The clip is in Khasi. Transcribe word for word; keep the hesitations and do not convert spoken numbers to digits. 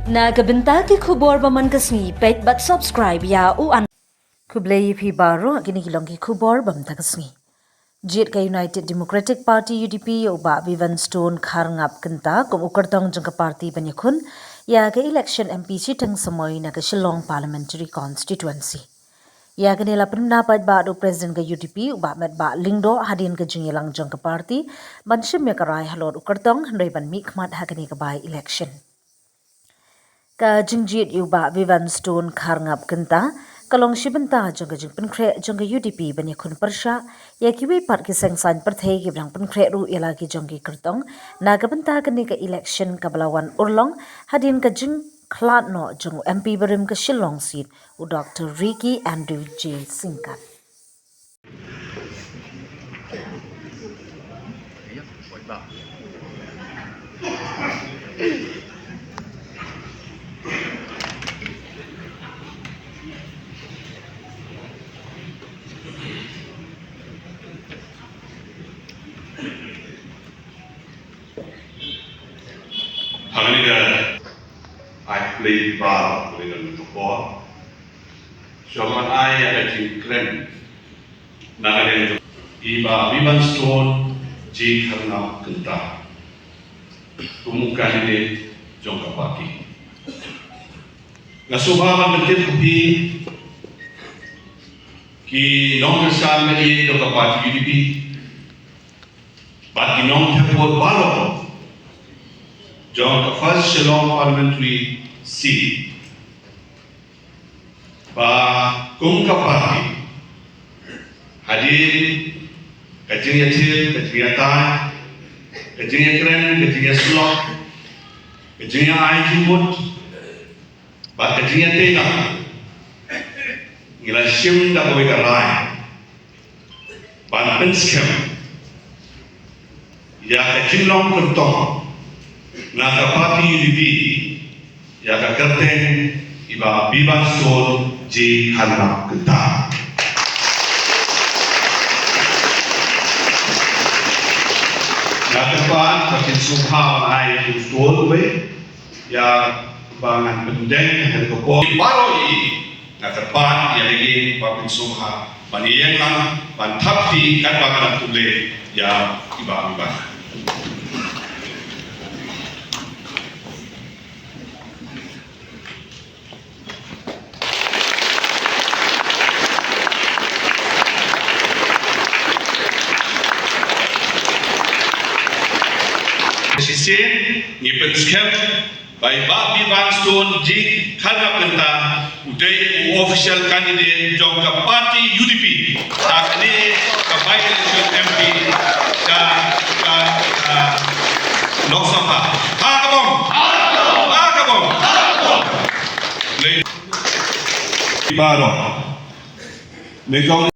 Na ka bynta ki khubor ba man ka sngi, peit bad subscribe ïa u an. Khublei ïa phi baroh, kine ki long ki khubor ba man ka sngi. Jied ka United Democratic Party, U D P, ïa u Bah Biban Stone Kharngap Kynta kum u kyrtong jong ka party ban ïakhun ïa ka election M P shiteng samoi na ka Shillong Parliamentary Constituency. Ïa kane la pynbna paidbah da u President ka U D P, u Bah Metbah Lyngdoh, hadien ka jingïalang jong ka party ban shim ïa ka rai halor u kyrtong hynrei ban mihkhmat ha kane ka by-election. Ka jingjied ïa u Bah Biban Stone Kharngap Kynta ka long shi bynta jong ka jingpynkhreh jong ka U D P ban ïakhun pyrshah ïa kiwei pat ki seng saiñ pyrthei kiba dang pynkhreh ruh ïa la ki jong ki kyrtong na ka bynta kane ka election kaba la wan urlong hadien ka jingkhlad noh jong u M P barim ka Shillong seat, u Doctor Ricky Andrew J Syngkon. Hangne ka ai khublei ba khublei ka por. Shuwa ban ai ïa ka jingkren na ka liang jong i Bah Biban Stone J Kharngap Kynta kum u candidate jong ka party. Nga sngewbha ban pyntip ïa phi ki nongkyrshan jong ka party U D P bad ki nongthep vote baroh jong ka First Shillong Parliamentary Seat ba kum ka party, hadien ka jingïathir, ka jingïatai, ka jingïakren, ka jingïasyllok, ka jingïa-ai jingmut bad ka jingïatei lang, ngi la shim da kawei ka rai ban pynskhem ïa ka jinglong kyrtong na ka party U D P ïa ka kyrteng i Bah Biban Stone J Kharngap Kynta. Nga kyrpad ba kin sngewbha ban ai u Stone uwei ïa ba ngan pyndeng ha ka por. Baroh i nga kyrpad ïa ka ïing ba pynsngewbha ban ïeng lang ban thap kti katba nga dang khublei ïa i Bah Biban. Shisien ngi pynskhem ba i Bah Biban Stone J Kharngap Kynta u dei u official candidate jong ka party U D P ha kane ka by-election M P ka, ka, ka Lok Sabha. Ha ka bom. Ha ka bom. Lei. Baroh. Nyngkong